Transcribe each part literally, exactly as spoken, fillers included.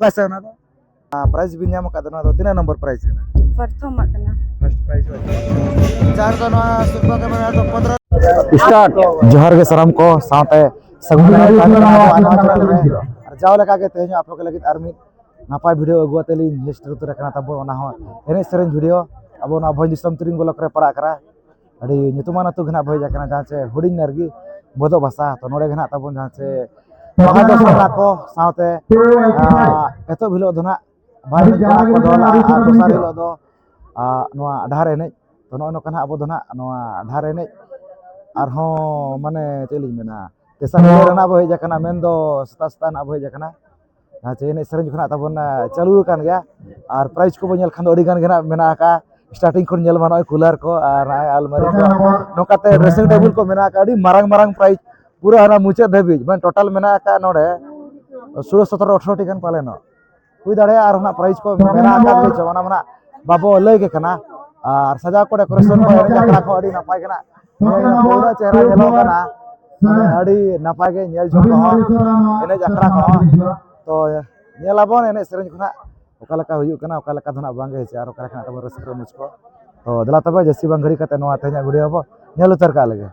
ᱯᱟᱥᱮ ᱚᱱᱟ ᱫᱚ ᱯᱨᱟᱭᱤᱡᱽ ᱵᱤᱱ ᱧᱟᱢ ᱟᱠᱟᱫ ᱫᱚ, ᱱᱚᱣᱟ ᱫᱚ ᱛᱤᱱᱟᱹᱜ ᱱᱚᱢᱵᱚᱨ ᱯᱨᱟᱭᱤᱡᱽ ᱠᱟᱱᱟ? ᱯᱨᱚᱛᱷᱚᱢᱟᱜ ᱠᱟᱱᱟ᱾ ᱯᱷᱟᱨᱥᱴ ᱯᱨᱟᱭᱤᱡᱽ ᱦᱚᱭ᱾ ᱡᱟᱦᱟᱸ ᱨᱮᱫᱚ ᱱᱚᱣᱟ ᱥᱤᱨᱯᱟᱹ ᱠᱚ ᱢᱮᱱᱟᱜᱼᱟ ᱫᱚ ᱯᱚᱱᱫᱽᱨᱚ᱾ ᱥᱴᱟᱨᱴ᱾ ᱡᱚᱦᱟᱨ ᱜᱮ ᱥᱟᱱᱟᱢ ᱠᱚ ᱥᱟᱶᱛᱮ ᱥᱟᱹᱜᱩᱱ ᱫᱟᱨᱟᱢ ᱛᱟᱦᱮᱱ ᱠᱟᱱᱟ ᱟᱵᱚ ᱟᱭᱢᱟ ᱪᱮᱱᱮᱞ ᱨᱮ᱾ ᱟᱨ ᱡᱟᱣ ᱞᱮᱠᱟ ᱜᱮ ᱛᱮᱦᱮᱧ ᱦᱚᱸ ᱟᱯᱮ ᱠᱚ ᱞᱟᱹᱜᱤᱫ ᱟᱨ ᱢᱤᱫ ᱱᱟᱯᱟᱭ ᱵᱷᱤᱰᱤᱭᱳ ᱟᱹᱜᱩ ᱟᱛᱮ ᱞᱤᱧ ᱦᱮᱡ ᱥᱮᱴᱮᱨ ᱩᱛᱟᱹᱨ ᱟᱠᱟᱱᱟ᱾ ᱛᱟᱵᱚ ᱚᱱᱟ ᱦᱚᱸ ᱮᱱᱮᱡ ᱥᱮᱨᱮᱧ ᱵᱷᱤᱰᱤᱭᱳ᱾ ᱟᱵᱚ ᱱᱚᱣᱟ ᱵᱷᱚᱸᱡᱽ ᱫᱤᱥᱚᱢ ᱛᱤᱨᱤᱝ ᱵᱞᱚᱠ ᱨᱮ ᱯᱟᱲᱟᱜ ᱠᱟᱱᱟ᱾ ᱟᱹᱰᱤ ᱧᱩᱛᱩᱢᱟᱱ ᱟᱹᱛᱩ ᱜᱮ ᱱᱟᱜ ᱵᱚ ᱦᱮᱡ ᱟᱠᱟᱱᱟ, ᱡᱟᱦᱟᱸ ᱪᱮ ᱦᱩᱰᱤᱧ ᱱᱟᱨᱜᱤ ᱵᱚᱫᱚᱜ ᱵᱷᱟᱥᱟ᱾ ᱛᱚ ᱱᱚᱰᱮ ᱜᱮ ᱱᱟᱜ ᱛᱟᱵᱚᱱ ᱡᱟᱦᱟᱸ ᱪᱮ ᱵᱟᱦᱟ ᱫᱚᱥᱚᱱᱟ ᱠᱚ ᱥᱟᱶᱛᱮ, ᱟᱸ, ᱮᱛᱚᱦᱚᱵ ᱦᱤᱞᱳᱜ ᱫᱚ ᱱᱟᱜ ᱵᱟᱨ ᱮᱱᱮᱡ ᱠᱚ ᱱᱟᱜ ᱠᱚ ᱫᱚᱦᱚ ᱞᱮᱜᱼᱟ, ᱟᱨ ᱫᱚᱥᱟᱨ ᱦᱤᱞᱳᱜ ᱫᱚ, ᱟᱸ, ᱱᱚᱣᱟ ᱰᱟᱦᱟᱨ ᱮᱱᱮᱡ᱾ ᱛᱚ ᱱᱚᱜᱼᱚᱭ ᱱᱚᱝᱠᱟ ᱱᱟᱜ ᱟᱵᱚ ᱫᱚ ᱱᱟᱜ ᱱᱚᱣᱟ ᱰᱟᱦᱟᱨ ᱮᱱᱮᱡ ᱟᱨᱦᱚᱸ ᱢᱟᱱᱮ ᱪᱮᱫ ᱞᱤᱧ ᱢᱮᱱᱟ, ᱛᱮᱥᱟᱨ ᱦᱤᱞᱳᱜ ᱨᱮᱱᱟᱜ ᱵᱚ ᱦᱮᱡ ᱟᱠᱟᱱᱟ, ᱢᱮᱱᱫᱚ ᱥᱮᱛᱟᱜ ᱥᱮᱛᱟᱜ ᱱᱟᱜ ᱵᱚ ᱦᱮᱡ ᱟᱠᱟᱱᱟ᱾ ᱟᱨ ᱪᱮ ᱮᱱᱮᱡ ᱥᱮᱨᱮᱧ ᱠᱷᱚᱱᱟᱜ ᱛᱟᱵᱚᱱ, ᱟ, ᱪᱟᱹᱞᱩ ᱟᱠᱟᱱ ᱜᱮᱭᱟ᱾ ᱟᱨ ᱯᱨᱟᱭᱤᱡᱽ ᱠᱚᱵᱚᱱ ᱧᱮᱞ ᱠᱷᱟᱱ ᱫᱚ ᱟᱹᱰᱤ ᱜᱟᱱ ᱜᱮ ᱱᱟᱜ ᱢᱮᱱᱟᱜ ᱟᱠᱟᱫᱼᱟ᱾ ᱥᱴᱟᱨᱴᱤᱝ ᱠᱷᱚᱱ ᱧᱮᱞ ᱢᱟ ᱱᱚᱜᱼᱚᱭ ᱠᱩᱞᱟᱨ ᱠᱚ ᱟᱨ ᱱᱚᱜᱼᱚᱭ ᱟᱞᱢᱟᱨᱤ ᱠᱚ, ᱱᱚᱝᱠᱟᱛᱮ ᱰᱨᱮᱥᱤᱝ ᱴᱮᱵᱤᱞ ᱠᱚ ᱢᱮᱱᱟᱜ ᱟᱠᱟᱫᱼᱟ᱾ ᱟᱹᱰᱤ ᱢᱟᱨᱟᱝ ᱢᱟᱨᱟᱝ ᱯᱨᱟᱭᱤᱡᱽ ᱯᱩᱨᱟᱹ ᱦᱟᱱᱟ ᱢᱩᱪᱟᱹᱫ ᱫᱷᱟᱹᱵᱤᱡ, ᱢᱟᱱᱮ ᱴᱳᱴᱟᱞ ᱢᱮᱱᱟᱜ ᱟᱠᱟᱫᱼᱟ ᱱᱚᱰᱮ ᱥᱳᱞᱳ ᱥᱚᱛᱨᱚ ᱟᱴᱷᱨᱚ ᱴᱤ ᱜᱟᱱ ᱯᱟᱞᱮᱱᱚᱜ ᱦᱩᱭ ᱫᱟᱲᱮᱭᱟᱜᱼᱟ᱾ ᱟᱨ ᱦᱚᱸ ᱱᱟᱜ ᱯᱨᱟᱭᱤᱡᱽ ᱠᱚ ᱢᱮᱱᱟᱜ ᱟᱠᱟᱫ ᱜᱮ ᱪᱚ, ᱚᱱᱟ ᱢᱟ ᱱᱟᱜ ᱵᱟᱵᱚ ᱞᱟᱹᱭ ᱜᱮ ᱠᱟᱱᱟ᱾ ᱟᱨ ᱥᱟᱡᱟᱣ ᱠᱚ, ᱰᱮᱠᱳᱨᱮᱥᱚᱱ ᱠᱚ, ᱮᱱᱮᱡ ᱟᱠᱷᱲᱟ ᱠᱚ ᱟᱹᱰᱤ ᱱᱟᱯᱟᱭ ᱜᱮ ᱱᱟᱜ ᱧᱮᱞ ᱧᱚᱜ ᱯᱩᱨᱟᱹ ᱪᱮᱦᱨᱟ ᱧᱮᱞᱚᱜ ᱠᱟᱱᱟ᱾ ᱢᱟᱱᱮ ᱟᱹᱰᱤ ᱱᱟᱯᱟᱭ ᱜᱮ ᱧᱮᱞ ᱡᱚᱝ ᱠᱚᱦᱚᱸ, ᱮᱱᱮᱡ ᱟᱠᱷᱲᱟ ᱠᱚᱦᱚᱸ᱾ ᱛᱚ ᱧᱮᱞ ᱟᱵᱚᱱ ᱮᱱᱮᱡ ᱥᱮᱨᱮᱧ ᱠᱷᱚᱱᱟᱜ ᱚᱠᱟ ᱞᱮᱠᱟ ᱦᱩᱭᱩᱜ ᱠᱟᱱᱟ, ᱚᱠᱟ ᱞᱮᱠᱟ ᱫᱚ ᱱᱟᱜ ᱵᱟᱝ ᱜᱮ ᱦᱮᱸ ᱪᱮ, ᱟᱨ ᱚᱠᱟ ᱞᱮᱠᱟ ᱱᱟᱜ ᱛᱟᱵᱚᱱ ᱨᱟᱹᱥᱠᱟᱹ ᱨᱚᱢᱚᱡᱽ ᱠᱚ᱾ ᱛᱚ ᱫᱮᱞᱟ ᱛᱚᱵᱮ ᱡᱟᱹᱥᱛᱤ ᱵᱟᱝ ᱜᱷᱟᱹᱲᱤ ᱠᱟᱛᱮ ᱱᱚᱣᱟ ᱛᱮᱦᱮᱧᱟᱜ ᱵᱷᱤᱰᱤᱭᱳ ᱵᱚ ᱧᱮᱞ ᱩᱛᱟᱹᱨ ᱠᱟᱜ ᱞᱮᱜᱮ᱾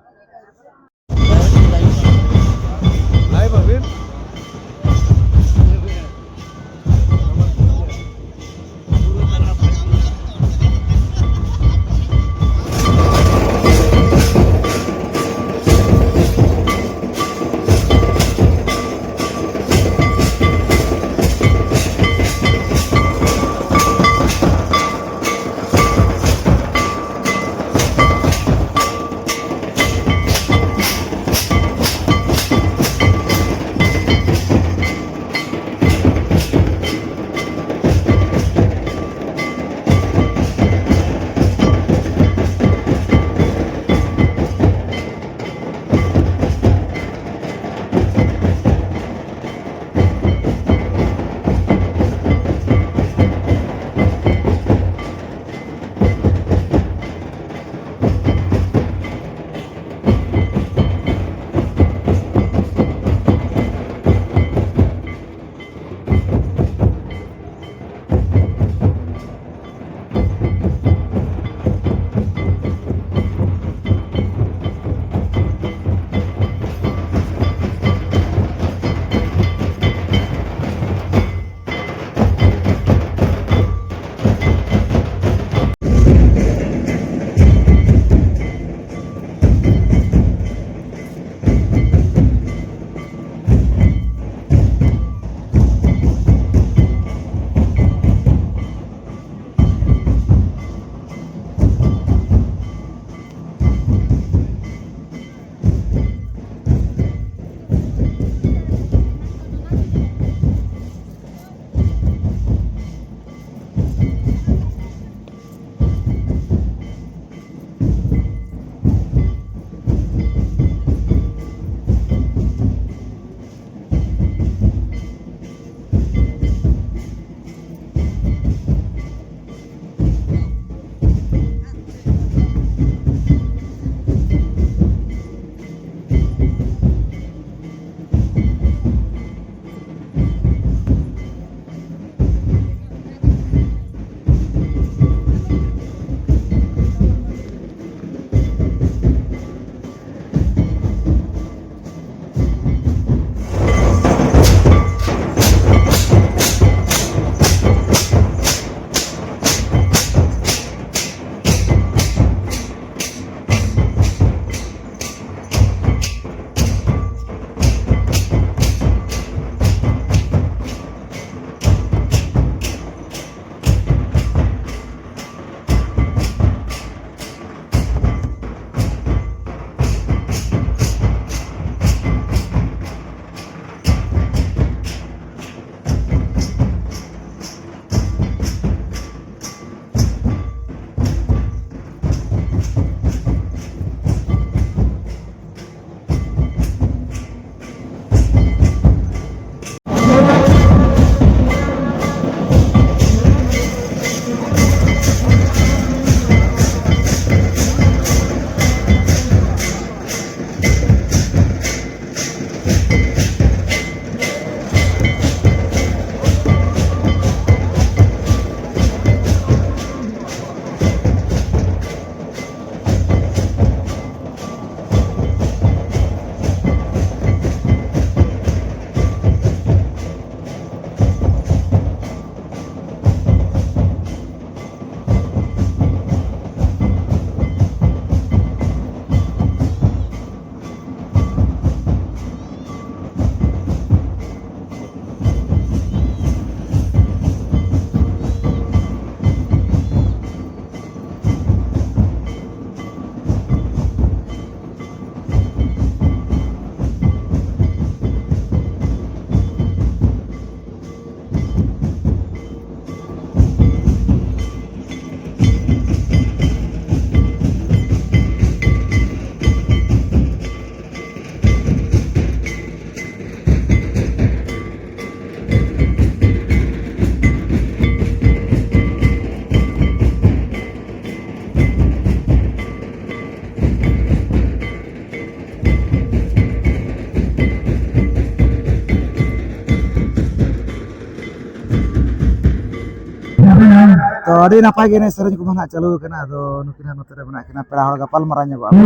ᱛᱚ, ᱟᱹᱰᱤ ᱱᱟᱯᱟᱭ ᱜᱮ ᱮᱱᱮᱡ ᱥᱮᱨᱮᱧ ᱠᱚᱢᱟ ᱦᱟᱸᱜ ᱪᱟᱹᱞᱩ ᱟᱠᱟᱱᱟ᱾ ᱟᱫᱚ ᱱᱩᱠᱤᱱ ᱦᱟᱸᱜ ᱱᱚᱛᱮ ᱨᱮ ᱢᱮᱱᱟᱜ ᱠᱤᱱᱟ, ᱯᱮᱲᱟ ᱦᱚᱲ ᱜᱟᱯᱟᱞ ᱢᱟᱨᱟᱣ ᱧᱚᱜᱚᱜ ᱟᱵᱚᱱ᱾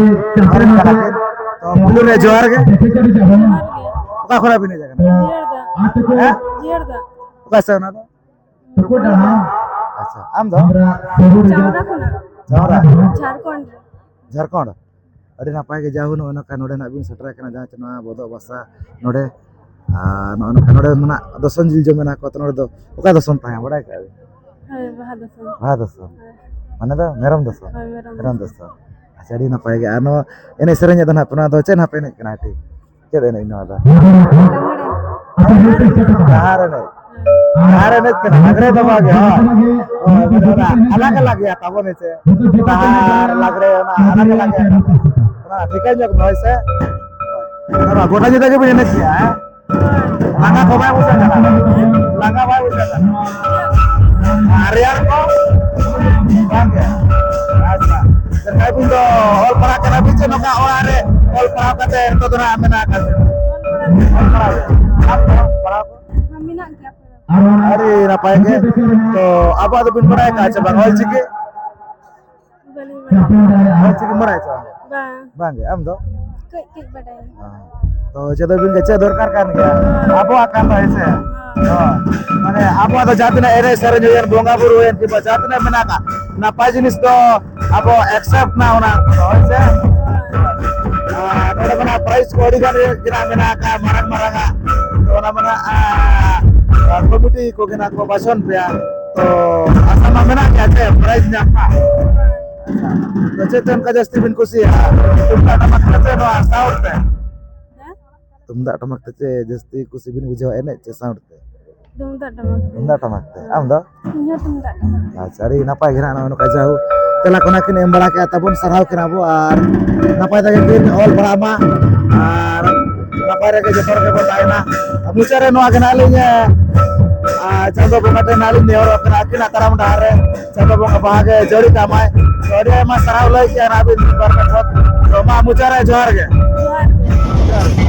ᱛᱚ, ᱯᱩᱭᱞᱩ ᱨᱮ ᱡᱚᱦᱟᱨ ᱜᱮ᱾ ᱚᱠᱟ ᱠᱷᱚᱱᱟᱜ ᱵᱤᱱ ᱦᱮᱡ ᱟᱠᱟᱱᱟ? ᱡᱤᱭᱟᱹᱲ ᱫᱟ᱾ ᱦᱮᱸ? ᱡᱤᱭᱟᱹᱲ ᱫᱟ᱾ ᱚᱠᱟ ᱥᱮᱫ ᱚᱱᱟ ᱫᱚ? ᱟᱪᱪᱷᱟ, ᱟᱢ ᱫᱚ? ᱪᱟᱣᱨᱟ ᱠᱷᱚᱱᱟᱜ᱾ ᱪᱟᱣᱨᱟ? ᱡᱷᱟᱲᱠᱷᱚᱸᱰ ᱨᱮ᱾ ᱡᱷᱟᱲᱠᱷᱚᱸᱰ? ᱟᱹᱰᱤ ᱱᱟᱯᱟᱭ ᱜᱮ, ᱡᱟᱭᱦᱳᱠ, ᱱᱚᱜᱼᱚᱭ ᱱᱚᱝᱠᱟ ᱱᱚᱰᱮ ᱱᱟᱜ ᱵᱤᱱ ᱥᱮᱴᱮᱨ ᱟᱠᱟᱱᱟ, ᱡᱟᱦᱟᱸ ᱪᱮ ᱱᱚᱣᱟ ᱵᱚᱫᱚᱜ ᱵᱟᱥᱟ ᱱᱚᱰᱮ᱾ ᱟᱨ ᱱᱚᱜᱼᱚᱭ ᱱᱚᱝᱠᱟ ᱱᱚᱰᱮ ᱢᱮᱱᱟᱜ ᱫᱚᱥᱚᱱ ᱡᱤᱞ ᱡᱚᱢ ᱢᱮᱱᱟᱜ ᱠᱚᱣᱟ, ᱛᱚ ᱱᱚᱰᱮ ᱫᱚ ᱚᱠᱟ ᱫᱚᱥᱚᱱ ᱛᱟᱦᱮᱸ ᱵᱟᱲᱟᱭ ᱠᱟᱜᱼᱟ ᱵᱤᱱ? ᱦᱳᱭ, ᱵᱟᱦᱟ ᱫᱚᱥᱚᱱ᱾ ᱵᱟᱦᱟ ᱫᱚᱥᱚᱱ? ᱦᱳᱭ᱾ ᱢᱟᱱᱮ ᱫᱚ ᱢᱮᱨᱚᱢ ᱫᱚᱥᱚᱱ? ᱦᱳᱭ, ᱢᱮᱨᱚᱢ ᱢᱮᱨᱚᱢ ᱫᱚᱥᱚᱱ᱾ ᱫᱚᱥᱚᱱ᱾ ᱟᱪᱪᱷᱟ, ᱟᱹᱰᱤ ᱱᱟᱯᱟᱭ ᱜᱮ᱾ ᱟᱨ ᱱᱚᱣᱟ ᱮᱱᱮᱡ ᱥᱮᱨᱮᱧ ᱫᱚ ᱱᱟᱦᱟᱜ, ᱱᱚᱣᱟ ᱫᱚ ᱪᱮᱫ ᱱᱟᱦᱟᱜ ᱯᱮ ᱮᱱᱮᱡ ᱠᱟᱱᱟ ᱴᱷᱤᱠ? ᱪᱮᱫ ᱮᱱᱮᱡ ᱱᱚᱣᱟ ᱫᱚ? ᱞᱟᱜᱽᱲᱮ᱾ ᱰᱟᱦᱟᱨ ᱮᱱᱮᱡ᱾ ᱰᱟᱦᱟᱨ ᱮᱱᱮᱡ ᱠᱟᱱᱟ, ᱞᱟᱜᱽᱲᱮ ᱫᱚ ᱵᱟᱝ ᱜᱮ, ᱦᱳᱭ᱾ ᱦᱳᱭ, ᱢᱟᱱᱮ ᱚᱱᱟ ᱟᱞᱟᱜᱽ ᱟᱞᱟᱜᱽ ᱜᱮᱭᱟ ᱛᱟᱵᱚᱱ ᱦᱮᱸᱥᱮ᱾ ᱰᱟᱦᱟᱨ, ᱞᱟᱜᱽᱲᱮ, ᱚᱱᱟ ᱟᱞᱟᱜᱽ ᱟᱞᱟᱜᱽ ᱜᱮᱭᱟ᱾ ᱚᱱᱟ ᱴᱷᱤᱠᱟᱹ ᱧᱚᱜ ᱢᱮ, ᱦᱳᱭ ᱥᱮ᱾ ᱦᱳᱭ, ᱜᱚᱴᱟ ᱧᱤᱫᱟᱹ ᱜᱮᱵᱤᱱ ᱮᱱᱮᱡ ᱜᱮᱭᱟ, ᱦᱮᱸ? ᱞᱟᱸᱜᱟ ᱠᱚ ᱵᱟᱭ ᱵᱩᱡᱷᱟᱹᱜ ᱠᱟᱱᱟ? ᱞᱟᱸᱜᱟ ᱵᱟᱭ ᱵᱩᱡᱷᱟᱹᱜ ᱠᱟᱱᱟ? ᱟᱨ ᱨᱮᱭᱟᱲ ᱠᱚ? ᱵᱟᱝ ᱜᱮ? ᱟᱪᱪᱷᱟ᱾ ᱪᱮᱫ ᱞᱮᱠᱟ ᱟᱹᱵᱤᱱ ᱫᱚ ᱚᱞ ᱯᱟᱲᱦᱟᱜ ᱠᱟᱱᱟ ᱵᱤᱱ ᱪᱮ ᱱᱚᱝᱠᱟ ᱚᱲᱟᱜ ᱨᱮ ᱚᱞ ᱯᱟᱲᱦᱟᱣ ᱠᱟᱛᱮ ᱱᱤᱛᱚᱜ ᱫᱚ ᱱᱟᱦᱟᱜ ᱢᱮᱱᱟᱜ ᱟᱠᱟᱫ ᱵᱤᱱᱟ? ᱚᱞ ᱯᱟᱲᱦᱟᱣ ᱜᱮ᱾ ᱟᱢ ᱫᱚ ᱯᱟᱲᱦᱟᱣ ᱠᱚ? ᱦᱮᱸ, ᱢᱮᱱᱟᱜ ᱜᱮᱭᱟ᱾ ᱟᱹᱰᱤ ᱱᱟᱯᱟᱭ ᱜᱮ᱾ ᱛᱚ, ᱟᱵᱚᱣᱟᱜ ᱫᱚᱵᱤᱱ ᱵᱟᱲᱟᱭ ᱟᱠᱟᱫᱼᱟ ᱪᱮ ᱵᱟᱝ ᱚᱞ ᱪᱤᱠᱤ? ᱵᱟᱹᱞᱤᱧ ᱵᱟᱲᱟᱭᱟ᱾ ᱚᱞ ᱪᱤᱠᱤ ᱵᱟᱲᱟᱭ ᱪᱮ ᱵᱟᱝ? ᱵᱟᱝ᱾ ᱵᱟᱝ ᱜᱮ, ᱟᱢ ᱫᱚ? ᱠᱟᱹᱡ ᱠᱟᱹᱡ ᱵᱟᱰᱟᱭᱟ᱾ ᱦᱮᱸ᱾ ᱛᱚ, ᱪᱮᱫ ᱫᱚ ᱵᱤᱱ ᱪᱮᱫ ᱫᱚᱨᱠᱟᱨ ᱠᱟᱱ ᱜᱮᱭᱟ? ᱦᱮᱸ᱾ ᱟᱵᱚᱣᱟᱜ ᱠᱟᱱ ᱫᱚ, ᱦᱮᱸ ᱥᱮ? ᱦᱮᱸ᱾ ᱦᱳᱭ᱾ ᱢᱟᱱᱮ, ᱟᱵᱚᱣᱟᱜ ᱫᱚ ᱡᱟᱦᱟᱸ ᱛᱤᱱᱟᱹᱜ ᱮᱱᱮᱡ ᱥᱮᱨᱮᱧ ᱦᱩᱭᱮᱱ, ᱵᱚᱸᱜᱟ ᱵᱩᱨᱩ ᱦᱩᱭᱮᱱ, ᱠᱤᱝᱵᱟ ᱡᱟᱦᱟᱸ ᱛᱤᱱᱟᱹᱜ ᱢᱮᱱᱟᱜ ᱟᱠᱟᱫ, ᱱᱟᱯᱟᱭ ᱡᱤᱱᱤᱥ ᱫᱚ ᱟᱵᱚ accept ᱢᱟ ᱚᱱᱟ ᱠᱚᱫᱚ, ᱦᱳᱭ ᱥᱮ? ᱟᱨ ᱱᱚᱰᱮ ᱢᱮᱱᱟᱜ prize ᱠᱚ ᱟᱹᱰᱤ ᱜᱟᱱ ᱜᱮ ᱢᱮᱱᱟᱜ ᱟᱠᱟᱫ, ᱢᱟᱨᱟᱝ ᱢᱟᱨᱟᱝ ᱟᱜ᱾ ᱛᱚ, ᱚᱱᱟ ᱢᱮᱱᱟᱜ, ᱟᱨ committee ᱠᱚᱜᱮ ᱱᱟᱜ ᱠᱚ ᱵᱟᱪᱷᱚᱱ ᱯᱮᱭᱟ᱾ ᱛᱚ, ᱟᱥᱟ ᱢᱟ ᱢᱮᱱᱟᱜ ᱜᱮᱭᱟ ᱪᱮ prize ᱧᱟᱢ ᱢᱟ᱾ ᱟᱪᱪᱷᱟ᱾ ᱛᱚ, ᱪᱮᱫ ᱛᱮ ᱚᱱᱠᱟ ᱡᱟᱹᱥᱛᱤ ᱵᱤᱱ ᱠᱩᱥᱤᱭᱟᱜᱼᱟ? ᱛᱩᱢᱫᱟᱜ ᱴᱟᱢᱟᱠ ᱛᱮ ᱥᱮ ᱱᱚᱣᱟ sound ᱛᱮ? ᱦᱮᱸ? ᱛᱩᱢᱫᱟᱜ ᱴᱟᱢᱟᱠ ᱛᱮ ᱪᱮ ᱡᱟᱹᱥᱛᱤ ᱠᱩᱥᱤ ᱵᱤᱱ ᱵᱩᱡᱷᱟᱹᱣᱟ, ᱮᱱᱮᱡ ᱪᱮ sound ᱛᱮ? ᱛᱩᱢᱫᱟᱜ ᱴᱟᱢᱟᱠ ᱛᱮ᱾ ᱛᱩᱢᱫᱟᱜ ᱴᱟᱢᱟᱠ ᱛᱮ᱾ ᱟᱢ ᱫᱚ? ᱤᱧ ᱦᱚᱸ ᱛᱩᱢᱫᱟᱜ ᱴᱟᱢᱟᱠ ᱛᱮ᱾ ᱟᱪᱪᱷᱟ, ᱟᱹᱰᱤ ᱱᱟᱯᱟᱭ ᱜᱮ ᱱᱟᱜ ᱱᱚᱜᱼᱚ ᱱᱚᱝᱠᱟ ᱡᱟᱭᱦᱳᱠ ᱛᱮᱞᱟ ᱠᱚ ᱱᱟᱜ ᱠᱤᱱ ᱮᱢ ᱵᱟᱲᱟ ᱠᱮᱜᱼᱟ ᱛᱟᱵᱚᱱ, ᱥᱟᱨᱦᱟᱣ ᱠᱤᱱᱟ ᱵᱚ ᱟᱨ ᱱᱟᱯᱟᱭ ᱛᱮᱜᱮ ᱠᱤᱱ ᱚᱞ ᱯᱟᱲᱦᱟᱜ ᱢᱟ ᱟᱨ ᱱᱟᱯᱟᱭ ᱨᱮᱜᱮ ᱡᱚᱛᱚ ᱦᱚᱲ ᱜᱮᱵᱚ ᱛᱟᱦᱮᱱᱟ᱾ ᱟᱨ ᱢᱩᱪᱟᱹᱫ ᱨᱮ ᱱᱚᱣᱟ ᱜᱮ ᱱᱟᱜ ᱞᱤᱧ, ᱟᱨ ᱪᱟᱸᱫᱚ ᱵᱚᱸᱜᱟ ᱴᱷᱮᱱ ᱱᱟᱜ ᱞᱤᱧ ᱱᱮᱦᱚᱨᱚᱜ ᱠᱟᱱᱟ, ᱟᱹᱠᱤᱱᱟᱜ ᱛᱟᱲᱟᱢ ᱰᱟᱦᱟᱨ ᱨᱮ ᱪᱟᱸᱫᱚ ᱵᱚᱸᱜᱟ ᱵᱟᱦᱟ ᱜᱮ ᱡᱟᱹᱲᱤ ᱠᱟᱜ ᱢᱟᱭ᱾ ᱛᱚ, ᱟᱹᱰᱤ ᱟᱭᱢᱟ ᱥᱟᱨᱦᱟᱣ ᱞᱟᱹᱭ ᱠᱮᱜᱼᱟ ᱟᱹᱵᱤᱱ ᱢᱤᱫ ᱵᱟᱨ ᱠᱟᱛᱷᱟ᱾ ᱛᱚ, ᱢᱟ ᱢᱩᱪᱟᱹᱫ ᱨᱮ ᱡᱚᱦᱟᱨ ᱜᱮ᱾ ᱡᱚᱦᱟᱨ ᱜᱮ᱾ ᱡᱚᱦᱟᱨ ᱜᱮ᱾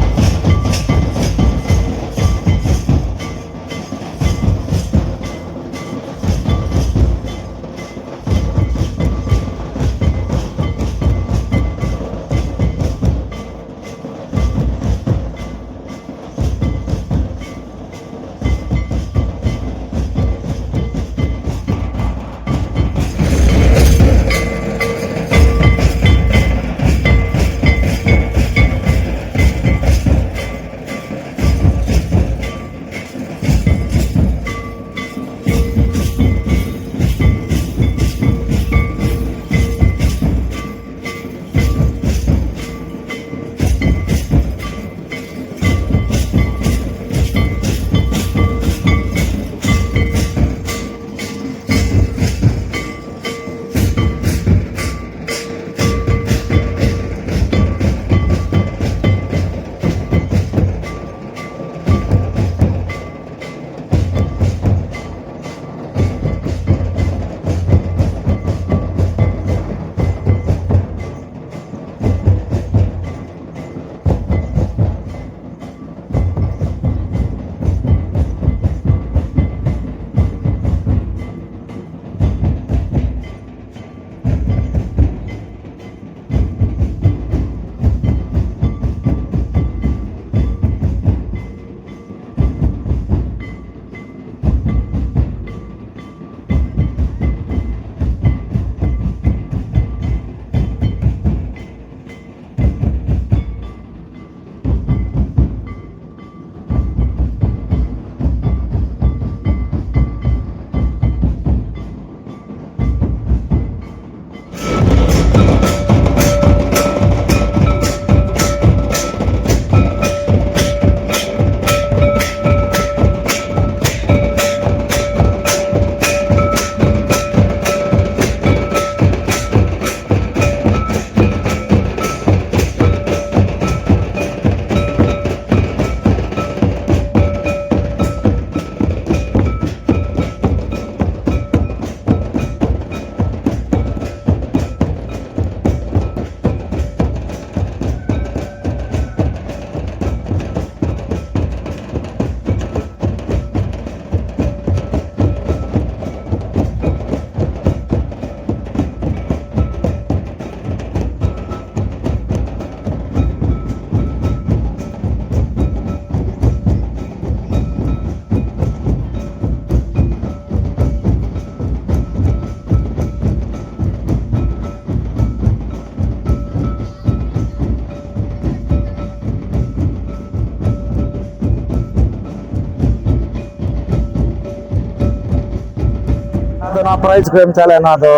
ᱱᱚᱣᱟ ᱯᱨᱟᱭᱤᱡᱽ ᱠᱚ ᱮᱢ ᱪᱟᱞᱟᱜᱼᱟ, ᱱᱚᱣᱟ ᱫᱚ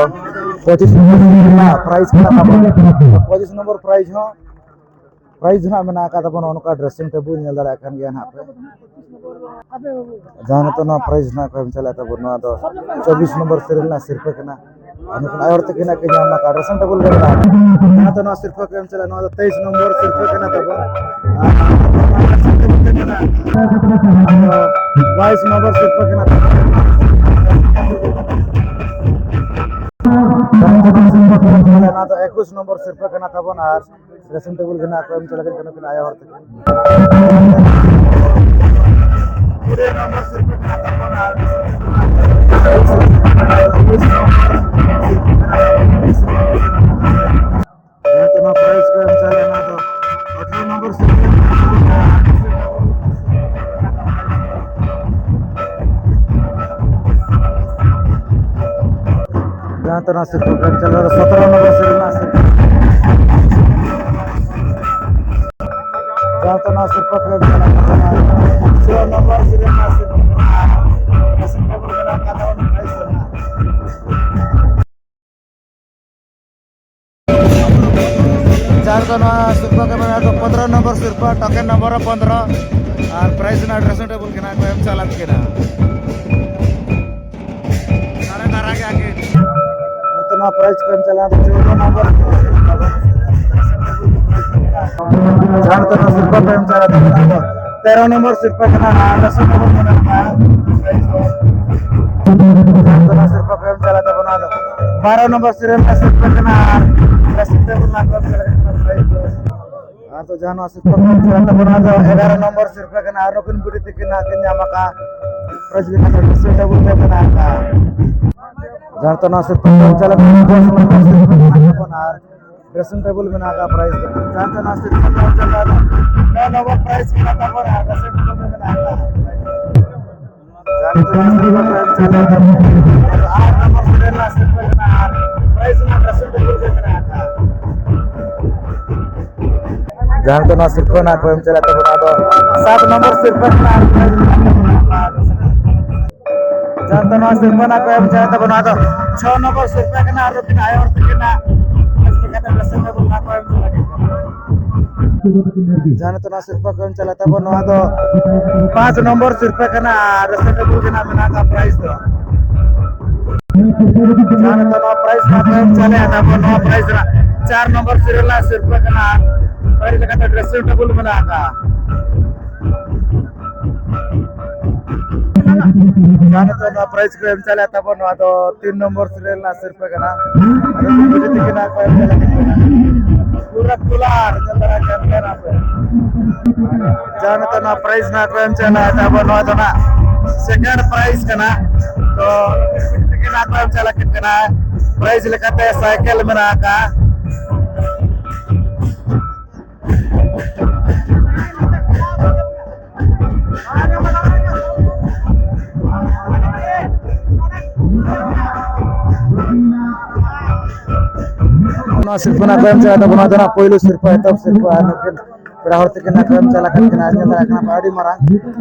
ᱯᱚᱸᱪᱤᱥ ᱱᱚᱢᱵᱚᱨ ᱨᱮᱱᱟᱜ ᱯᱨᱟᱭᱤᱡᱽ ᱠᱟᱱᱟ ᱛᱟᱵᱚᱱ᱾ ᱯᱚᱸᱪᱤᱥ ᱱᱚᱢᱵᱚᱨ ᱯᱨᱟᱭᱤᱡᱽ ᱦᱚᱸ, ᱯᱨᱟᱭᱤᱡᱽ ᱦᱚᱸ ᱱᱟᱜ ᱢᱮᱱᱟᱜ ᱟᱠᱟᱫ ᱛᱟᱵᱚᱱᱟ ᱱᱚᱜᱼᱚ ᱱᱚᱝᱠᱟ ᱰᱨᱮᱥᱤᱝ ᱴᱮᱵᱩᱞ, ᱧᱮᱞ ᱫᱟᱲᱮᱭᱟᱜ ᱠᱟᱱ ᱜᱮᱭᱟ ᱱᱟᱜ ᱯᱮ᱾ ᱡᱟᱦᱟᱸ ᱱᱤᱛᱚᱜ ᱱᱚᱣᱟ ᱯᱨᱟᱭᱤᱡᱽ ᱱᱟᱜ ᱠᱚ ᱮᱢ ᱪᱟᱞᱟᱜ ᱛᱟᱵᱚᱱ, ᱱᱚᱣᱟ ᱫᱚ ᱪᱚᱵᱵᱤᱥ ᱱᱚᱢᱵᱚᱨ ᱥᱤᱨᱤᱭᱟᱞ ᱨᱮᱱᱟᱜ ᱥᱤᱨᱯᱟᱹ ᱠᱟᱱᱟ᱾ ᱟᱨ ᱱᱩᱠᱤᱱ ᱟᱭᱳ ᱦᱚᱲ ᱛᱟᱹᱠᱤᱱᱟᱜ ᱠᱤᱱ ᱧᱟᱢ ᱟᱠᱟᱫ ᱰᱨᱮᱥᱤᱝ ᱴᱮᱵᱩᱞ ᱨᱮ ᱢᱮᱱᱟᱜᱼᱟ᱾ ᱡᱟᱦᱟᱸ ᱫᱚ ᱱᱚᱣᱟ ᱥᱤᱨᱯᱟᱹ ᱠᱚ ᱮᱢ ᱪᱟᱞᱟᱜ, ᱱᱚᱣᱟ ᱫᱚ ᱛᱮᱭᱤᱥ ᱱᱚᱢᱵᱚᱨ ᱥᱤᱨᱯᱟᱹ ᱠᱟᱱᱟ ᱛᱟᱵᱚᱱ᱾ ᱟᱨ ᱱᱚᱣᱟ ᱰᱨᱮᱥᱤᱝ ᱴᱮᱵᱩᱞ ᱨᱮ ᱢᱮᱱᱟᱜᱼᱟ᱾ ᱟᱫᱚ ᱵᱟᱭᱤᱥ ᱱᱚᱢᱵᱚᱨ ᱥᱤᱨᱯᱟᱹ ᱠᱟᱱᱟ ᱛᱟᱵᱚᱱ᱾ ᱱᱚᱣᱟ ᱫᱚ ᱮᱠᱩᱥ ᱱᱚᱢᱵᱚᱨ ᱥᱤᱨᱯᱟᱹ ᱠᱟᱱᱟ ᱛᱟᱵᱚᱱ᱾ ᱟᱨ ᱰᱨᱮᱥᱤᱝ ᱴᱮᱵᱩᱞ ᱜᱮ ᱱᱟᱜ ᱠᱚ ᱮᱢ ᱪᱟᱞᱟᱜ ᱠᱟᱱᱟ ᱱᱩᱠᱤᱱ ᱟᱭᱳ ᱦᱚᱲ ᱛᱟᱹᱠᱤᱱ᱾ ᱠᱩᱲᱤ ᱱᱚᱢᱵᱚᱨ ᱥᱤᱨᱯᱟᱹ ᱠᱟᱱᱟ ᱛᱟᱵᱚᱱ᱾ ᱟᱨ ᱡᱟᱦᱟᱸ ᱛᱤᱱᱟᱹᱜ ᱯᱨᱟᱭᱤᱡᱽ ᱠᱚ ᱮᱢ ᱪᱟᱞᱟᱜ, ᱚᱱᱟ ᱫᱚ ᱟᱴᱷᱨᱚ ᱱᱚᱢᱵᱚᱨ ᱥᱤᱨᱯᱟᱹ᱾ ᱡᱟᱦᱟᱸ ᱛᱤᱱᱟᱹᱜ ᱥᱤᱨᱯᱟᱹ ᱠᱚ ᱮᱢ ᱪᱟᱞᱟᱜ, ᱥᱚᱛᱨᱚ ᱱᱚᱢᱵᱚᱨ ᱥᱤᱨᱯᱟᱹ᱾ ᱡᱟᱦᱟᱸ ᱛᱤᱱᱟᱹᱜ ᱥᱤᱨᱯᱟᱹ ᱠᱚ ᱮᱢ ᱪᱟᱞᱟᱜ, ᱥᱚᱛᱨᱚ ᱱᱚᱢᱵᱚᱨ ᱥᱤᱨᱯᱟᱹ᱾ ᱡᱟᱦᱟᱸ ᱨᱮᱫᱚ ᱱᱚᱣᱟ ᱥᱤᱨᱯᱟᱹ ᱠᱚ ᱢᱮᱱᱟᱜ ᱫᱚ ᱯᱚᱱᱫᱽᱨᱚ ᱱᱚᱢᱵᱚᱨ ᱥᱤᱨᱯᱟᱹ, ᱴᱳᱠᱮᱱ ᱱᱚᱢᱵᱚᱨ ᱦᱚᱸ ᱯᱚᱱᱫᱽᱨᱚ, ᱟᱨ ᱯᱨᱟᱭᱤᱡᱽ ᱨᱮᱱᱟᱜ ᱰᱨᱮᱥᱤᱝ ᱴᱮᱵᱩᱞ ᱜᱮ ᱱᱟᱜ ᱠᱚ ᱮᱢ ᱪᱟᱞᱟᱜ ᱠᱟᱱᱟ᱾ ᱱᱚᱰᱮ ᱫᱷᱟᱨᱟ ᱜᱮ ᱟᱹᱠᱤᱱ᱾ ᱱᱚᱛᱮ ᱱᱚᱣᱟ ᱯᱨᱟᱭᱤᱡᱽ ᱠᱚ ᱮᱢ ᱪᱟᱞᱟᱜ ᱠᱟᱱᱟ ᱪᱳᱫᱽᱫᱚ ᱱᱚᱢᱵᱚᱨ᱾ ᱡᱟᱦᱟᱸ ᱱᱚᱛᱮ ᱱᱚᱣᱟ ᱥᱤᱨᱯᱟᱹ ᱠᱚ ᱮᱢ ᱪᱟᱞᱟᱜ ᱠᱟᱱᱟ, ᱛᱮᱨᱚ ᱱᱚᱢᱵᱚᱨ ᱥᱤᱨᱯᱟᱹ ᱠᱟᱱᱟ, ᱟᱨ ᱫᱚᱥ ᱱᱚᱢᱵᱚᱨ ᱢᱮᱱᱟᱜᱼᱟ᱾ ᱯᱨᱟᱭᱤᱡᱽ ᱫᱚ ᱡᱟᱦᱟᱸ ᱱᱚᱛᱮ ᱱᱚᱣᱟ ᱥᱤᱨᱯᱟᱹ ᱠᱚ ᱮᱢ ᱪᱟᱞᱟᱜ ᱛᱟᱵᱚᱱᱟ, ᱟᱫᱚ ᱵᱟᱨᱚ ᱱᱚᱢᱵᱚᱨ ᱥᱤᱨᱤᱭᱟᱞ ᱨᱮᱱᱟᱜ ᱥᱤᱨᱯᱟᱹ ᱠᱟᱱᱟ, ᱟᱨ ᱥᱤᱨᱯᱟᱹ ᱠᱚ ᱮᱢ ᱪᱟᱞᱟᱜ ᱠᱟᱱᱟ, ᱯᱨᱟᱭᱤᱡᱽ ᱫᱚ᱾ ᱟᱨ ᱛᱚ ᱡᱟᱦᱟᱸ ᱱᱚᱣᱟ ᱥᱤᱨᱯᱟᱹ ᱠᱚ ᱮᱢ ᱪᱟᱞᱟᱜ ᱛᱟᱵᱚᱱᱟ, ᱟᱫᱚ ᱮᱜᱟᱨᱚ ᱱᱚᱢᱵᱚᱨ ᱥᱤᱨᱯᱟᱹ ᱠᱟᱱᱟ, ᱟᱨ ᱱᱩᱠᱤᱱ ᱵᱩᱰᱷᱤ ᱛᱟᱹᱠᱤᱱ ᱱᱟᱜ ᱠᱤᱱ ᱧᱟᱢ ᱟᱠᱟᱫ ᱯᱨᱟᱭᱤᱡᱽ ᱞᱮᱠᱟᱛᱮ ᱰᱨᱮᱥᱤᱝ ᱴᱮᱵᱩᱞ ᱨᱮ ᱢᱮᱱᱟᱜ ᱟᱠᱟᱫ᱾ ᱡᱟᱦᱟᱸ ᱛᱚ ᱱᱚᱣᱟ ᱥᱤᱨᱯᱟᱹ ᱠᱚ ᱮᱢ ᱪᱟᱞᱟᱜ ᱠᱟᱱᱟ, ᱫᱚᱥ ᱱᱚᱢᱵᱚᱨ ᱥᱤᱨᱯᱟᱹ ᱠᱟᱱᱟ ᱛᱟᱵᱚᱱ, ᱟᱨ ᱰᱨᱮᱥᱤᱝ ᱴᱮᱵᱩᱞ ᱢᱮᱱᱟᱜ ᱟᱠᱟᱫ ᱯᱨᱟᱭᱤᱡᱽ ᱫᱚ᱾ ᱡᱟᱦᱟᱸ ᱛᱚ ᱱᱚᱣᱟ ᱥᱤᱨᱯᱟᱹ ᱠᱚ ᱮᱢ ᱪᱟᱞᱟᱜ ᱠᱟᱱᱟ, ᱱᱚ ᱱᱚᱢᱵᱚᱨ ᱯᱨᱟᱭᱤᱡᱽ ᱢᱮᱱᱟᱜ ᱛᱟᱵᱚᱱᱟ, ᱟᱨ ᱰᱨᱮᱥᱤᱝ ᱴᱮᱵᱩᱞ ᱢᱮᱱᱟᱜ ᱟᱠᱟᱫ᱾ ᱡᱟᱦᱟᱸ ᱛᱚ ᱱᱚᱣᱟ ᱥᱤᱨᱯᱟᱹ ᱠᱚ ᱮᱢ ᱪᱟᱞᱟᱜ ᱠᱟᱱᱟ, ᱟᱨ ᱱᱚᱢᱵᱚᱨ ᱥᱤᱨᱤᱭᱟᱞ ᱨᱮᱱᱟᱜ ᱥᱤᱨᱯᱟᱹ ᱠᱟᱱᱟ, ᱟᱨ ᱯᱨᱟᱭᱤᱡᱽ ᱨᱮᱱᱟᱜ ᱰᱨᱮᱥᱤᱝ ᱴᱮᱵᱩᱞ ᱜᱮ ᱢᱮᱱᱟᱜ ᱟᱠᱟᱫ᱾ ᱡᱟᱦᱟᱸ ᱛᱚ ᱱᱚᱣᱟ ᱥᱤᱨᱯᱟᱹ ᱱᱟᱜ ᱠᱚ ᱮᱢ ᱪᱟᱞᱟᱜ ᱛᱟᱵᱚᱱᱟ, ᱟᱫᱚ ᱥᱟᱛ ᱱᱚᱢᱵᱚᱨ ᱥᱤᱨᱯᱟᱹ ᱠᱟᱱᱟ᱾ ᱡᱟᱦᱟᱸ ᱫᱚ ᱱᱚᱣᱟ ᱥᱤᱨᱯᱟᱹ ᱱᱟᱜ ᱠᱚ ᱮᱢ ᱪᱟᱞᱟᱜ ᱛᱟᱵᱚᱱᱟ, ᱱᱚᱣᱟ ᱫᱚ ᱪᱷᱚ ᱱᱚᱢᱵᱚᱨ ᱥᱤᱨᱯᱟᱹ ᱠᱟᱱᱟ᱾ ᱟᱨ ᱱᱩᱠᱤᱱ ᱟᱭᱳ ᱦᱚᱲ ᱛᱟᱹᱠᱤᱱᱟᱜ ᱪᱮᱫ ᱞᱮᱠᱟᱛᱮ dressing table ᱱᱟᱜ ᱠᱚ ᱮᱢ ᱪᱟᱞᱟᱜ ᱠᱟᱱᱟ᱾ ᱡᱟᱦᱟᱸ ᱱᱤᱛᱚᱜ ᱱᱚᱣᱟ ᱥᱤᱨᱯᱟᱹ ᱠᱚ ᱮᱢ ᱪᱟᱞᱟᱜ ᱛᱟᱵᱚᱱ, ᱱᱚᱣᱟ ᱫᱚ ᱯᱟᱸᱪ ᱱᱚᱢᱵᱚᱨ ᱥᱤᱨᱯᱟᱹ ᱠᱟᱱᱟ᱾ ᱟᱨ dressing table ᱜᱮ ᱱᱟᱜ ᱢᱮᱱᱟᱜ ᱟᱠᱟᱫ prize ᱫᱚ᱾ ᱡᱟᱦᱟᱸ ᱱᱤᱛᱚᱜ ᱱᱚᱣᱟ prize ᱱᱟᱜ ᱠᱚ ᱮᱢ ᱪᱟᱞᱟᱜ ᱛᱟᱵᱚᱱ, ᱱᱚᱣᱟ prize ᱨᱮᱱᱟᱜ ᱪᱟᱨ ᱱᱚᱢᱵᱚᱨ serial ᱨᱮᱱᱟᱜ ᱥᱤᱨᱯᱟᱹ ᱠᱟᱱᱟ᱾ prize ᱞᱮᱠᱟᱛᱮ dressing table ᱢᱮᱱᱟᱜ ᱟᱠᱟᱫ᱾ ᱡᱟᱦᱟᱸ ᱱᱤᱛᱚᱜ ᱱᱚᱣᱟ prize ᱠᱚ ᱮᱢ ᱪᱟᱞᱟᱜ ᱛᱟᱵᱚᱱ, ᱱᱚᱣᱟ ᱫᱚ ᱛᱤᱱ ᱱᱚᱢᱵᱚᱨ serial ᱨᱮᱱᱟᱜ ᱥᱤᱨᱯᱟᱹ ᱠᱟᱱᱟ᱾ ᱟᱨ ᱩᱱᱠᱩ ᱡᱩᱫᱤ ᱛᱤᱠᱤᱱ ᱦᱟᱸᱜ ᱠᱚ ᱮᱢ ᱪᱟᱞᱟᱜ ᱠᱟᱱᱟ, ᱯᱩᱨᱟᱹ ᱠᱩᱞᱟᱨ ᱧᱮᱞ ᱫᱟᱨᱟ ᱠᱟᱱ ᱜᱮᱭᱟ ᱱᱟᱯᱮ᱾ ᱡᱟᱦᱟᱸ ᱱᱤᱛᱚᱜ ᱱᱚᱣᱟ prize ᱱᱟᱜ ᱠᱚ ᱮᱢ ᱪᱟᱞᱟᱜ ᱛᱟᱵᱚᱱ, ᱱᱚᱣᱟ ᱫᱚ ᱱᱟᱜ second prize ᱠᱟᱱᱟ᱾ ᱛᱚ ᱛᱤᱠᱤᱱ ᱦᱟᱸᱜ ᱠᱚ ᱮᱢ ᱪᱟᱞᱟᱜ ᱠᱟᱱᱟ᱾ prize ᱞᱮᱠᱟᱛᱮ ᱥᱟᱭᱠᱮᱞ ᱢᱮᱱᱟᱜ ᱟᱠᱟᱫ᱾ ᱱᱚᱣᱟ ᱥᱤᱨᱯᱟᱹ ᱱᱟᱜ ᱠᱚ ᱮᱢ ᱪᱟᱞᱟᱜ ᱛᱟᱵᱚᱱᱟ, ᱱᱚᱣᱟ ᱫᱚ ᱱᱟᱜ ᱯᱳᱭᱞᱳ ᱥᱤᱨᱯᱟᱹ, ᱮᱛᱚᱦᱚᱵ ᱥᱤᱨᱯᱟᱹ᱾ ᱟᱨ ᱱᱩᱠᱤᱱ ᱯᱮᱲᱟ ᱦᱚᱲ ᱛᱟᱹᱠᱤᱱ ᱱᱟᱜ ᱠᱚ ᱮᱢ ᱪᱟᱞᱟᱜ ᱠᱟᱱᱟ, ᱧᱮᱞ ᱫᱟᱲᱮᱭᱟᱜ ᱠᱟᱱᱟ ᱯᱮ, ᱟᱹᱰᱤ ᱢᱟᱨᱟᱝ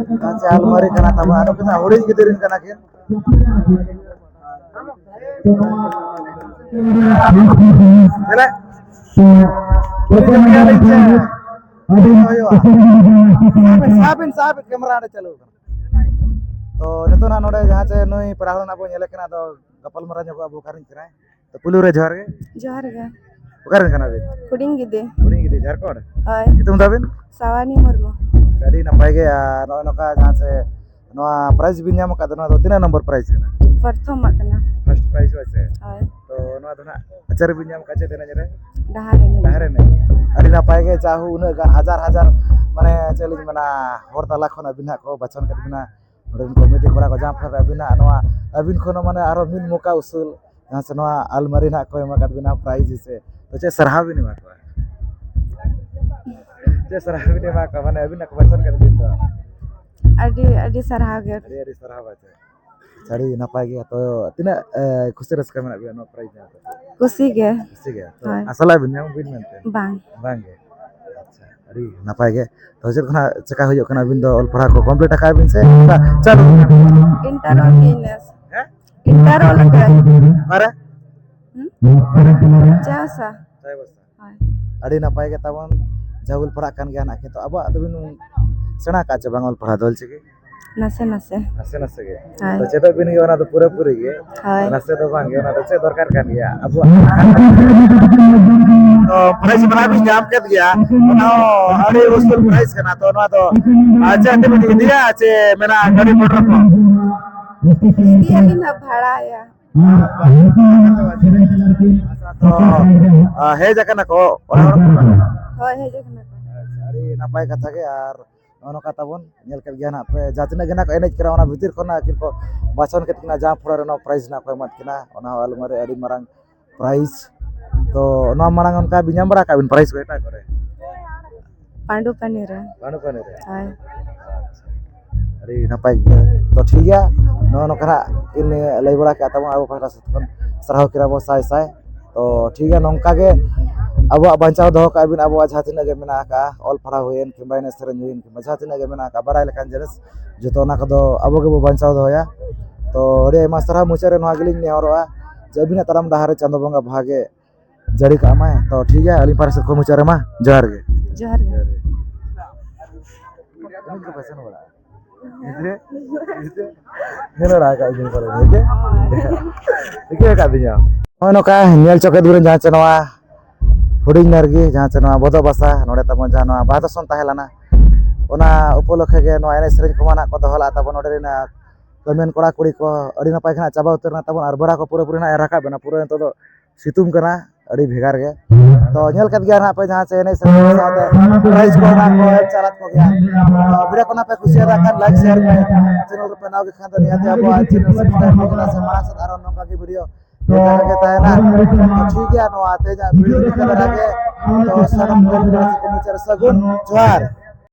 ᱥᱮ ᱟᱞᱢᱟᱨᱤ ᱠᱟᱱᱟ ᱛᱟᱵᱚᱱ᱾ ᱟᱨ ᱱᱩᱠᱤᱱ ᱫᱚ ᱦᱩᱰᱤᱧ ᱜᱤᱫᱽᱨᱟᱹ ᱨᱮᱱ ᱠᱟᱱᱟ ᱠᱤᱱ᱾ ᱫᱮᱞᱟ᱾ ᱦᱩᱭᱩᱜᱼᱟ᱾ ᱥᱟᱵ ᱵᱤᱱ, ᱥᱟᱵ ᱵᱤᱱ, ᱥᱟᱵ ᱵᱤᱱ, camera ᱚᱸᱰᱮ ᱪᱟᱹᱞᱩ ᱠᱟᱱᱟ᱾ ᱛᱚ ᱱᱤᱛᱚᱜ ᱱᱟᱜ ᱱᱚᱰᱮ ᱡᱟᱦᱟᱸ ᱪᱮ ᱱᱩᱭ ᱯᱮᱲᱟ ᱦᱚᱲ ᱱᱟᱜ ᱵᱚᱱ ᱧᱮᱞᱮ ᱠᱟᱱᱟ, ᱟᱫᱚ ᱜᱟᱯᱟᱞ ᱢᱟᱨᱟᱣ ᱧᱚᱜᱚᱜᱼᱟ ᱵᱚ ᱚᱠᱟᱨᱮᱱ ᱠᱟᱱᱟᱭ᱾ ᱛᱚ ᱯᱩᱭᱞᱩ ᱨᱮ ᱡᱚᱦᱟᱨ ᱜᱮ᱾ ᱡᱚᱦᱟᱨ ᱜᱮ᱾ ᱚᱠᱟᱨᱮᱱ ᱠᱟᱱᱟ ᱵᱤᱱ? ᱦᱩᱰᱤᱧ ᱜᱤᱫᱤ᱾ ᱦᱩᱰᱤᱧ ᱜᱤᱫᱤ, ᱡᱷᱟᱲᱠᱷᱚᱸᱰ? ᱦᱳᱭ᱾ ᱧᱩᱛᱩᱢ ᱛᱟᱵᱤᱱ? ᱥᱟᱣᱟᱱᱤ ᱢᱩᱨᱢᱩ᱾ ᱟᱹᱰᱤ ᱱᱟᱯᱟᱭ ᱜᱮ᱾ ᱟᱨ ᱱᱚᱜᱼᱚᱭ ᱱᱚᱝᱠᱟ ᱡᱟᱦᱟᱸ ᱪᱮ ᱱᱚᱣᱟ prize ᱵᱤᱱ ᱧᱟᱢ ᱟᱠᱟᱫ ᱫᱚ, ᱱᱚᱣᱟ ᱫᱚ ᱛᱤᱱᱟᱹᱜ ᱱᱚᱢᱵᱚᱨ prize ᱠᱟᱱᱟ? ᱯᱨᱚᱛᱷᱚᱢᱟᱜ ᱠᱟᱱᱟ᱾ First prize ᱦᱳᱭ ᱥᱮ? ᱦᱳᱭ᱾ ᱛᱚ ᱱᱚᱣᱟ ᱫᱚ ᱱᱟᱜ ᱪᱮᱫ ᱨᱮᱵᱤᱱ ᱧᱟᱢ ᱟᱠᱟᱫ, ᱪᱮᱫ ᱮᱱᱮᱡ ᱨᱮ? ᱰᱟᱦᱟᱨ ᱮᱱᱮᱡ᱾ ᱰᱟᱦᱟᱨ ᱮᱱᱮᱡ᱾ ᱟᱹᱰᱤ ᱱᱟᱯᱟᱭ ᱜᱮ, ᱡᱟᱦᱳ ᱩᱱᱟᱹᱜ ᱜᱟᱱ ᱦᱟᱡᱟᱨ ᱦᱟᱡᱟᱨ, ᱢᱟᱱᱮ ᱪᱮᱫ ᱞᱤᱧ ᱢᱮᱱᱟ, ᱦᱚᱲ ᱛᱟᱞᱟ ᱠᱷᱚᱱ ᱟᱹᱵᱤᱱ ᱦᱟᱸᱜ ᱠᱚ ᱵᱟᱪᱷᱚᱱ ᱠᱮᱫ ᱵᱤᱱᱟ᱾ ᱱᱚᱰᱮ ᱨᱮᱱ committee ᱠᱚᱲᱟ ᱠᱚ ᱡᱟᱦᱟᱸ ᱯᱷᱮᱰ ᱟᱹᱵᱤᱱᱟᱜ ᱱᱚᱣᱟ, ᱟᱹᱵᱤᱱ ᱠᱷᱚᱱ ᱦᱚᱸ ᱢᱟᱱᱮ ᱟᱨᱦᱚᱸ ᱢᱤᱫ ᱢᱚᱠᱟ ᱩᱥᱩᱞ, ᱡᱟᱦᱟᱸ ᱥᱮ ᱱᱚᱣᱟ ᱟᱞᱢᱟᱨᱤ ᱱᱟᱜ ᱠᱚ ᱮᱢ ᱟᱠᱟᱫ ᱵᱤᱱᱟ prize ᱦᱤᱥᱟᱹᱵ, ᱛᱚ ᱪᱮᱫ ᱥᱟᱨᱦᱟᱣ ᱵᱤᱱ ᱮᱢᱟ ᱠᱚᱣᱟ? ᱪᱮᱫ ᱥᱟᱨᱦᱟᱣ ᱵᱤᱱ ᱮᱢᱟ ᱠᱚᱣᱟ, ᱢᱟᱱᱮ ᱟᱹᱵᱤᱱᱟᱜ ᱠᱚ ᱵᱟᱪᱷᱚᱱ ᱠᱮᱫ ᱵᱤᱱ ᱫᱚ? ᱟᱹᱰᱤ, ᱟᱹᱰᱤ ᱥᱟᱨᱦᱟᱣ ᱜᱮ᱾ ᱟᱹᱰᱤ, ᱟᱹᱰᱤ ᱥᱟᱨᱦᱟᱣ ᱟᱪᱪᱷᱟ᱾ ᱟᱹᱰᱤ ᱱᱟᱯᱟᱭ ᱜᱮᱭᱟ᱾ ᱛᱚ ᱛᱤᱱᱟᱹᱜ, ᱮ, ᱠᱩᱥᱤ ᱨᱟᱹᱥᱠᱟᱹ ᱢᱮᱱᱟᱜ ᱵᱤᱱᱟ ᱱᱚᱣᱟ prize ᱧᱟᱢ ᱠᱟᱛᱮ? ᱠᱩᱥᱤ ᱜᱮ᱾ ᱠᱩᱥᱤ ᱜᱮ? ᱛᱚ ᱦᱳᱭ᱾ ᱟᱥᱟ ᱞᱮᱫ ᱵᱤᱱ ᱧᱟᱢ ᱵᱤᱱ ᱢᱮᱱᱛᱮ? ᱵᱟᱝ᱾ ᱵᱟᱝ ᱜᱮ? ᱟᱪᱪᱷᱟ᱾ ᱱᱟᱯᱟᱭ ᱜᱮ᱾ ᱛᱚ ᱪᱮᱫ ᱠᱷᱚᱱᱟᱜ ᱪᱮᱠᱟ ᱦᱩᱭᱩᱜ ᱠᱟᱱᱟ? ᱟᱹᱵᱤᱱ ᱫᱚ ᱚᱞ ᱯᱟᱲᱦᱟᱣ ᱠᱚ ᱠᱚᱢᱯᱞᱤᱴ ᱟᱠᱟᱫ ᱵᱤᱱ ᱥᱮ ᱚᱱᱠᱟ ᱪᱟᱹᱞᱩ ᱟᱠᱟᱱᱟ? ᱤᱱᱴᱟᱨ ᱚᱞ ᱜᱮ ᱱᱮᱥ᱾ ᱦᱮᱸ? ᱤᱱᱴᱟᱨ ᱚᱞ ᱟᱠᱟᱫ᱾ ᱚᱠᱟᱨᱮ? ᱦᱩᱸ? ᱪᱟᱥᱟ᱾ ᱦᱳᱭ᱾ ᱟᱹᱰᱤ ᱱᱟᱯᱟᱭ ᱜᱮ ᱛᱟᱵᱚᱱ, ᱡᱟᱦᱟᱸ ᱚᱞ ᱯᱟᱲᱦᱟᱜ ᱠᱟᱱ ᱜᱮᱭᱟ ᱱᱟᱜ, ᱠᱤᱱᱛᱩ ᱟᱵᱚᱣᱟᱜ ᱫᱚᱵᱤᱱ ᱥᱮᱬᱟ ᱟᱠᱟᱫ ᱪᱮ ᱵᱟᱝ ᱚᱞ ᱯᱟᱲᱦᱟᱣ ᱫᱚ ᱚᱞᱪᱤᱠᱤ? ᱱᱟᱥᱮ ᱱᱟᱥᱮ᱾ ᱱᱟᱥᱮ ᱱᱟᱥᱮ ᱜᱮ᱾ ᱦᱳᱭ᱾ ᱛᱚ ᱪᱮᱫᱚᱜ ᱵᱤᱱ ᱜᱮ ᱚᱱᱟ ᱫᱚ ᱯᱩᱨᱟᱹ ᱯᱩᱨᱤ ᱜᱮ᱾ ᱦᱳᱭ᱾ ᱱᱟᱥᱮ ᱫᱚ ᱵᱟᱝ ᱜᱮ, ᱚᱱᱟ ᱫᱚ ᱪᱮᱫ ᱫᱚᱨᱠᱟᱨ ᱠᱟᱱ ᱜᱮᱭᱟ ᱟᱵᱚᱣᱟᱜ᱾ ᱛᱚ ᱯᱨᱟᱭᱤᱡᱽ ᱢᱟ ᱵᱤᱱ ᱧᱟᱢ ᱠᱮᱫ ᱜᱮᱭᱟ, ᱚᱱᱟ ᱦᱚᱸ ᱟᱹᱰᱤ ᱩᱥᱩᱞ ᱯᱨᱟᱭᱤᱡᱽ ᱠᱟᱱᱟ᱾ ᱛᱚ ᱱᱚᱣᱟ ᱫᱚ, ᱟᱨ ᱪᱮᱫ ᱛᱮᱵᱤᱱ ᱤᱫᱤᱭᱟ ᱪᱮ ᱢᱮᱱᱟᱜᱼᱟ ᱜᱟᱹᱰᱤ ᱢᱚᱴᱚᱨ ᱠᱚ? ᱤᱫᱤᱭᱟᱞᱤᱧ ᱦᱟᱸᱜ ᱵᱷᱟᱲᱟᱭᱟ᱾ ᱟᱪᱪᱷᱟ, ᱛᱚ, ᱟ, ᱦᱮᱡ ᱟᱠᱟᱱᱟ ᱠᱚ ᱚᱲᱟᱜ ᱦᱚᱲ ᱠᱚ? ᱦᱳᱭ, ᱦᱮᱡ ᱟᱠᱟᱱᱟ ᱠᱚ᱾ ᱟᱪᱪᱷᱟ, ᱟᱹᱰᱤ ᱱᱟᱯᱟᱭ ᱠᱟᱛᱷᱟ ᱜᱮ᱾ ᱟᱨ ᱱᱚᱜᱼᱚ ᱱᱚᱝᱠᱟ ᱛᱟᱵᱚᱱ ᱧᱮᱞ ᱠᱮᱫ ᱜᱮᱭᱟ ᱱᱟᱜ ᱯᱮ, ᱡᱟᱦᱟᱸ ᱛᱤᱱᱟᱹᱜ ᱜᱮ ᱱᱟᱜ ᱠᱚ ᱮᱱᱮᱡ ᱠᱟᱱᱟ, ᱚᱱᱟ ᱵᱷᱤᱛᱤᱨ ᱠᱷᱚᱱᱟᱜ ᱟᱹᱠᱤᱱ ᱠᱚ ᱵᱟᱪᱷᱚᱱ ᱠᱮᱫ ᱠᱤᱱᱟ, ᱡᱟᱦᱟᱸ ᱯᱷᱚᱲᱟ ᱨᱮ ᱱᱚᱣᱟ ᱯᱨᱟᱭᱤᱡᱽ ᱱᱟᱜ ᱠᱚ ᱮᱢᱟᱫ ᱠᱤᱱᱟ, ᱚᱱᱟ ᱦᱚᱸ ᱟᱞᱮ ᱢᱟᱨᱮ ᱟᱹᱰᱤ ᱢᱟᱨᱟᱝ ᱯᱨᱟᱭᱤᱡᱽ᱾ ᱛᱚ ᱱᱚᱣᱟ ᱢᱟᱲᱟᱝ ᱚᱱᱠᱟ ᱵᱤᱱ ᱧᱟᱢ ᱵᱟᱲᱟ ᱟᱠᱟᱫ ᱵᱤᱱ ᱯᱨᱟᱭᱤᱡᱽ ᱠᱚ ᱮᱴᱟᱜ ᱠᱚᱨᱮ? ᱯᱟᱱᱰᱩ ᱯᱟᱱᱤ ᱨᱮ᱾ ᱯᱟᱱᱰᱩ ᱯᱟᱱᱤ ᱨᱮ? ᱦᱳᱭ᱾ ᱟᱪᱪᱷᱟ᱾ ᱟᱹᱰᱤ ᱱᱟᱯᱟᱭ ᱜᱮ᱾ ᱛᱚ ᱴᱷᱤᱠ ᱜᱮᱭᱟ, ᱱᱚᱜᱼᱚ ᱱᱚᱝᱠᱟ ᱱᱟᱜ ᱠᱤᱱ ᱞᱟᱹᱭ ᱵᱟᱲᱟ ᱠᱮᱫ ᱛᱟᱵᱚᱱ, ᱟᱵᱚ ᱯᱟᱦᱴᱟ ᱥᱮᱫ ᱠᱷᱚᱱ ᱥᱟᱨᱦᱟᱣ ᱠᱤᱱᱟ ᱵᱚ ᱥᱟᱭ ᱥᱟᱭ᱾ ᱛᱚ ᱴᱷᱤᱠ ᱜᱮᱭᱟ, ᱱᱚᱝᱠᱟ ᱜᱮ ᱟᱵᱚᱣᱟᱜ ᱵᱟᱧᱪᱟᱣ ᱫᱚᱦᱚ ᱠᱟᱜ ᱵᱤᱱ, ᱟᱵᱚᱣᱟᱜ ᱡᱟᱦᱟᱸ ᱛᱤᱱᱟᱹᱜ ᱜᱮ ᱢᱮᱱᱟᱜ ᱟᱠᱟᱫᱼᱟ, ᱚᱞ ᱯᱟᱲᱦᱟᱣ ᱦᱩᱭᱮᱱ ᱠᱤᱝᱵᱟ ᱮᱱᱮᱡ ᱥᱮᱨᱮᱧ ᱦᱩᱭᱮᱱ ᱠᱤᱝᱵᱟ ᱡᱟᱦᱟᱸ ᱛᱤᱱᱟᱹᱜ ᱜᱮ ᱢᱮᱱᱟᱜ ᱟᱠᱟᱫᱼᱟ ᱵᱟᱲᱟᱭ ᱞᱮᱠᱟᱱ ᱡᱤᱱᱤᱥ, ᱡᱚᱛᱚ ᱚᱱᱟ ᱠᱚᱫᱚ ᱟᱵᱚ ᱜᱮᱵᱚ ᱵᱟᱧᱪᱟᱣ ᱫᱚᱦᱚᱭᱟ᱾ ᱛᱚ ᱟᱹᱰᱤ ᱟᱭᱢᱟ ᱥᱟᱨᱦᱟᱣ᱾ ᱢᱩᱪᱟᱹᱫ ᱨᱮ ᱱᱚᱣᱟ ᱜᱮᱞᱤᱧ ᱱᱮᱦᱚᱨᱚᱜᱼᱟ ᱡᱮ ᱟᱹᱵᱤᱱᱟᱜ ᱛᱟᱲᱟᱢ ᱰᱟᱦᱟᱨ ᱨᱮ ᱪᱟᱸᱫᱳ ᱵᱚᱸᱜᱟ ᱵᱷᱟᱜᱮ ᱡᱟᱹᱲᱤ ᱠᱟᱜ ᱢᱟᱭ᱾ ᱛᱚ ᱴᱷᱤᱠ ᱜᱮᱭᱟ, ᱟᱹᱞᱤᱧ ᱯᱟᱦᱴᱟ ᱥᱮᱫ ᱠᱷᱚᱱ ᱢᱩᱪᱟᱹᱫ ᱨᱮᱢᱟ ᱡᱚᱦᱟᱨ ᱜᱮ᱾ ᱡᱚᱦᱟᱨ ᱜᱮ᱾ ᱦᱮᱸ, ᱨᱚᱲ ᱟᱠᱟᱫ ᱜᱤᱧ ᱯᱟᱞᱮ, ᱦᱮᱸ ᱪᱮ? ᱴᱷᱤᱠᱟᱹ ᱟᱠᱟᱫ ᱫᱤᱧᱟ᱾ ᱱᱚᱜᱼᱚᱭ ᱱᱚᱝᱠᱟ ᱧᱮᱞ ᱪᱚ ᱠᱮᱫ ᱵᱤᱱ ᱡᱟᱦᱟᱸ ᱪᱮ ᱱᱚᱣᱟ ᱦᱩᱰᱤᱧ ᱱᱟᱨᱜᱤ, ᱡᱟᱦᱟᱸ ᱪᱮ ᱱᱚᱣᱟ ᱵᱚᱫᱚᱜ ᱵᱟᱥᱟ, ᱱᱚᱰᱮ ᱛᱟᱵᱚᱱ ᱡᱟᱦᱟᱸ ᱱᱚᱣᱟ ᱵᱟᱦᱟ ᱫᱟᱥᱚᱱ ᱛᱟᱦᱮᱸ ᱞᱮᱱᱟ, ᱚᱱᱟ ᱩᱯᱚᱞᱚᱠᱠᱷᱮ ᱜᱮ ᱱᱚᱣᱟ ᱮᱱᱮᱡ ᱥᱮᱨᱮᱧ ᱠᱚᱢᱟ ᱱᱟᱜ ᱠᱚ ᱫᱚᱦᱚ ᱞᱮᱫᱼᱟ ᱛᱟᱵᱚᱱ ᱱᱚᱰᱮ ᱨᱮᱱ, ᱟᱸ, ᱠᱟᱹᱢᱤᱭᱟᱱ ᱠᱚᱲᱟ ᱠᱩᱲᱤ ᱠᱚ ᱟᱹᱰᱤ ᱱᱟᱯᱟᱭ ᱜᱮ ᱱᱟᱜ ᱪᱟᱵᱟ ᱩᱛᱟᱹᱨ ᱮᱱᱟ ᱛᱟᱵᱚᱱ, ᱟᱨ ᱵᱮᱲᱟ ᱠᱚ ᱯᱩᱨᱟᱹᱯᱩᱨᱤ ᱱᱟᱜ ᱮ ᱨᱟᱠᱟᱵ ᱮᱱᱟ, ᱯᱩᱨᱟᱹ ᱱᱤᱛᱚᱜ ᱫᱚ ᱥᱤᱛᱩᱝ ᱠᱟᱱᱟ, ᱟᱹᱰᱤ ᱵᱷᱮᱜᱟᱨ ᱜᱮ᱾ ᱛᱚ ᱧᱮᱞ ᱠᱮᱫ ᱜᱮᱭᱟ ᱱᱟᱜ ᱯᱮ ᱡᱟᱦᱟᱸ ᱪᱮ ᱮᱱᱮᱡ ᱥᱮᱨᱮᱧ ᱥᱟᱶᱛᱮ ᱯᱨᱟᱭᱤᱡᱽ ᱠᱚ ᱱᱟᱜ ᱠᱚ ᱮᱢ ᱪᱟᱞᱟᱫ ᱠᱚᱜᱮᱭᱟ᱾ ᱛᱚ ᱵᱷᱤᱰᱤᱭᱳ ᱠᱚ ᱱᱟᱜ ᱯᱮ ᱠᱩᱥᱤᱭᱟᱫᱟ ᱠᱷᱟᱱ ᱞᱟᱭᱤᱠ ᱥᱮᱭᱟᱨ ᱯᱮ, ᱪᱮᱱᱮᱞ ᱨᱮᱯᱮ ᱱᱟᱣᱟ ᱜᱮ ᱠᱷᱟᱱ ᱫᱚ ᱱᱤᱦᱟᱹᱛ ᱟᱵᱚᱣᱟᱜ ᱪᱮᱱᱮᱞ ᱥᱟᱵᱥᱠᱨᱟᱭᱤᱵ ᱯᱮ ᱥᱮ ᱢᱟᱲᱟᱝ ᱥᱮᱫ ᱟᱨᱚ ᱱᱚᱝᱠᱟ ᱜᱮ ᱵᱷᱤᱰᱤᱭᱳ ᱧᱮᱞ ᱞᱟᱹᱜᱤᱫ ᱛᱟᱦᱮᱱᱟ᱾ ᱛᱚ ᱴᱷᱤᱠ ᱜᱮᱭᱟ, ᱱᱚᱣᱟ ᱛᱮᱦᱮᱧᱟᱜ ᱵᱷᱤᱰᱤᱭᱳ ᱱᱤᱝᱠᱟᱹ ᱫᱷᱟᱨᱟ ᱜᱮ᱾ ᱛᱚ ᱥᱟᱱᱟᱢ ᱠᱚ ᱢᱩᱪᱟᱹᱫ ᱨᱮ ᱥᱟᱹᱜᱩᱱ ᱡᱚᱦᱟᱨ᱾